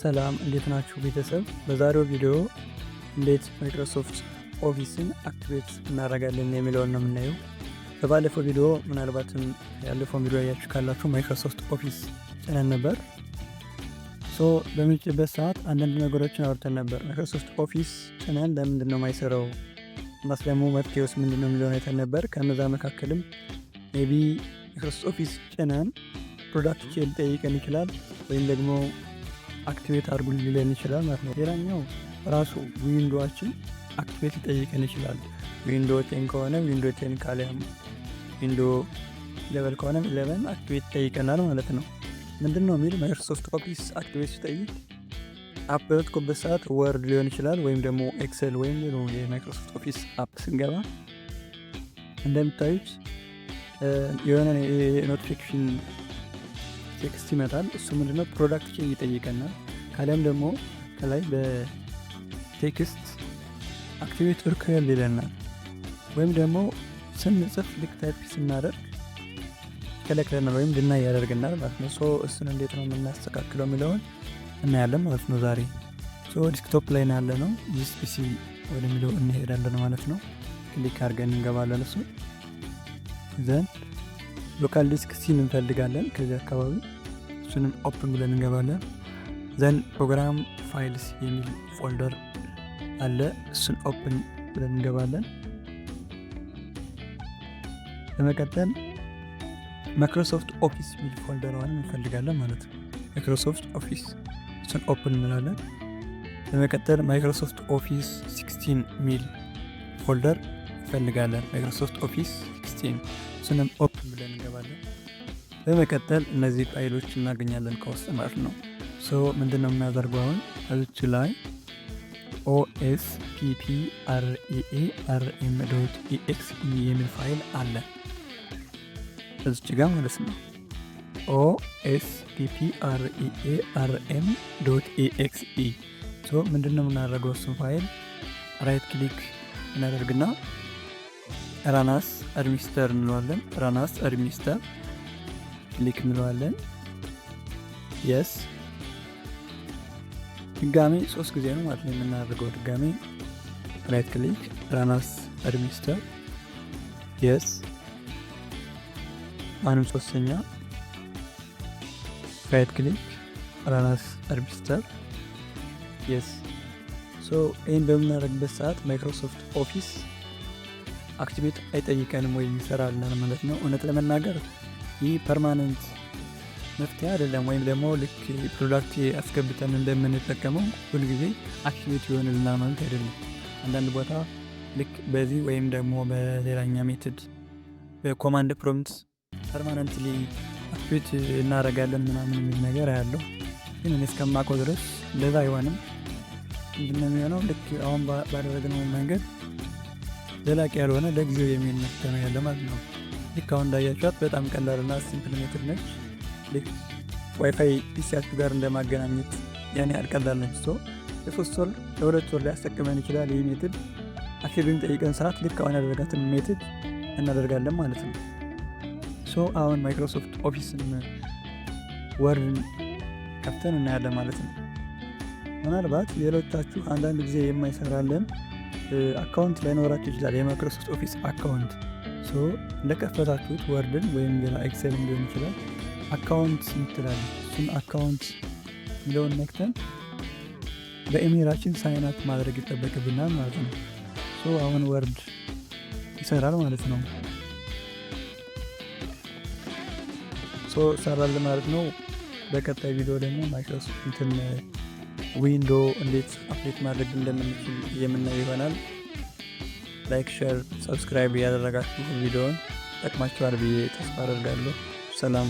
ሰላም፣ እንዴት ናችሁ ቤተሰብ? በዛሬው ቪዲዮ እንዴት Microsoft Office ን activate እናደርጋለን የሚለውን ነው የምናየው። በባለፈው ቪዲዮ፣ ምናልባትም ያለፈውን ቪዲዮ ያያችሁ ካላችሁ፣ Microsoft Office ጭነን ነበር። So በምንጭንበት ሰዓት አንዳንድ ነገሮችን አውርተን ነበር። Microsoft Office ጭነን ለምንድን ነው የማይሰራው፣ እናስ ደግሞ መፍትሄውስ ምንድን ነው የሚለውን አይተን ነበር። ከነዛ መካከልም maybe Microsoft Office ጭነን product key ሊጠይቀን ይችላል ወይም ደግሞ activate አድርጉ ሊለን ይችላል ማለት ነው። ሌላኛው ራሱ Window ኣችን activate ሊጠይቀን ይችላል። Window 10 ከሆነ Window 10፣ ካሊያም Window 11 ከሆነ 11 activate ይጠይቀናል ማለት ነው። ምንድን ነው የሚል፣ Microsoft Office activate ሲጠይቅ app በምትኮበት ሰዓት Word ሊሆን ይችላል ወይም ደግሞ Excel ወይም ሌሎ የ Microsoft Office app ስንገባ እንደምታዩት የሆነ የ notification text ይመጣል። እሱ ምንድነው? Product key ይጠይቀናል። ካሊያም ደግሞ ከላይ በ text activate required ይለናል። ወይም ደግሞ ስንጽፍ ልክ type ስናደርግ ይከለክለናል ወይም deny ያደርገናል ማለት ነው። So እሱን እንዴት ነው የምናስተካክለው የሚለውን እናያለን ማለት ነው ዛሬ። So desktop ላይ ያለ ነው፣ This PC ወደሚለው እንሄዳለን ማለት ነው። Click አድርገን እንገባለን። እሱ then local disk C ን እንፈልጋለን ከዚህ አካባቢ፣ እሱንም open ብለን እንገባለን። Then Program Files የሚል folder አለ። እሱን open ብለን እንገባለን። በመቀጠል Microsoft Office የሚል folder ዋን እንፈልጋለን ማለት ነው። Microsoft Office፣ እሱን open እንላለን። በመቀጠል Microsoft Office 16 የሚል folder እንፈልጋለን። Microsoft Office 16፣ እሱንም open ብለን እንገባለን። በመቀጠል እነዚህ ፋይሎች እናገኛለን ከውስጥ ማለት ነው። So ምንድን ነው የምናደርገው? አሁን እዚች ላይ OSPPREARM.EXE የሚል ፋይል አለ እዚች ጋር ማለት ነው። OSPPREARM.EXE። So ምንድን ነው የምናደርገው? እሱን file right click እናደርግና run as administrator እንለዋለን። Run as administrator click እንለዋለን። Yes፣ ድጋሜ ሶስት ጊዜ ነው ማለት ነው የምናደርገው። ድጋሜ right click፣ run as administrator፣ yes፣ አሁንም ሶስተኛ right click፣ run as administrator፣ yes። So ይህን በምናደርግበት ሰዓት Microsoft Office activate አይጠይቀንም ወይ ይሰራልናል ማለት ነው። እውነት ለመናገር ይህ permanent መፍትሄ አይደለም፣ ወይም ደግሞ ልክ product አስገብተን እንደምንጠቀመው ሁልጊዜ activate ይሆንልናል ማለት አይደለም። አንዳንድ ቦታ ልክ በዚህ ወይም ደግሞ በሌላኛ method በ command prompt permanently activate እናደርጋለን ምናምን የሚል ነገር ያለው፣ ግን እኔ እስከማውቀው ድረስ እንደዛ አይሆንም። ምንድነው የሚሆነው? ልክ አሁን ባደረግነው መንገድ ዘላቂ ያልሆነ ለጊዜው የሚል መፍትሄ ነው ያለ ማለት ነው። ልክ አሁን እንዳያችኋት በጣም ቀላልና simple method ነች። ልክ WiFi PC ያችሁ ጋር እንደማገናኘት ያን ያህል ቀላል ነች። So ለ3 ወር፣ ለ2 ወር ሊያስጠቅመን ይችላል። ይህ method active በሚጠይቀን ሰዓት ልክ አሁን ያደረጋትን method እናደርጋለን ማለት ነው። So አሁን Microsoft Office ን Word ን ከፍተን እናያለን ማለት ነው። ምናልባት ሌሎቻችሁ አንዳንድ ጊዜ የማይሰራልን account ላይኖራችሁ ይችላል። የ Microsoft Office account። So እንደከፈታችሁት Word ን ወይም ሌላ Excel ም ሊሆን ይችላል account ምትላለች፣ እሱን account የሚለውን ነክተን በኢሜይላችን sign up ማድረግ ይጠበቅብናል ማለት ነው። So አሁን Word ይሰራል ማለት ነው። So ሰራል ማለት ነው። በቀጣይ ቪዲዮ ደግሞ ማይክሮሶፍት እንትን Window እንዴት update ማድረግ እንደምንችል የምናየው ይሆናል። Like፣ share፣ subscribe እያደረጋችሁ ቪዲዮውን ጠቅማችኋል ብዬ ተስፋ አደርጋለሁ። ሰላም።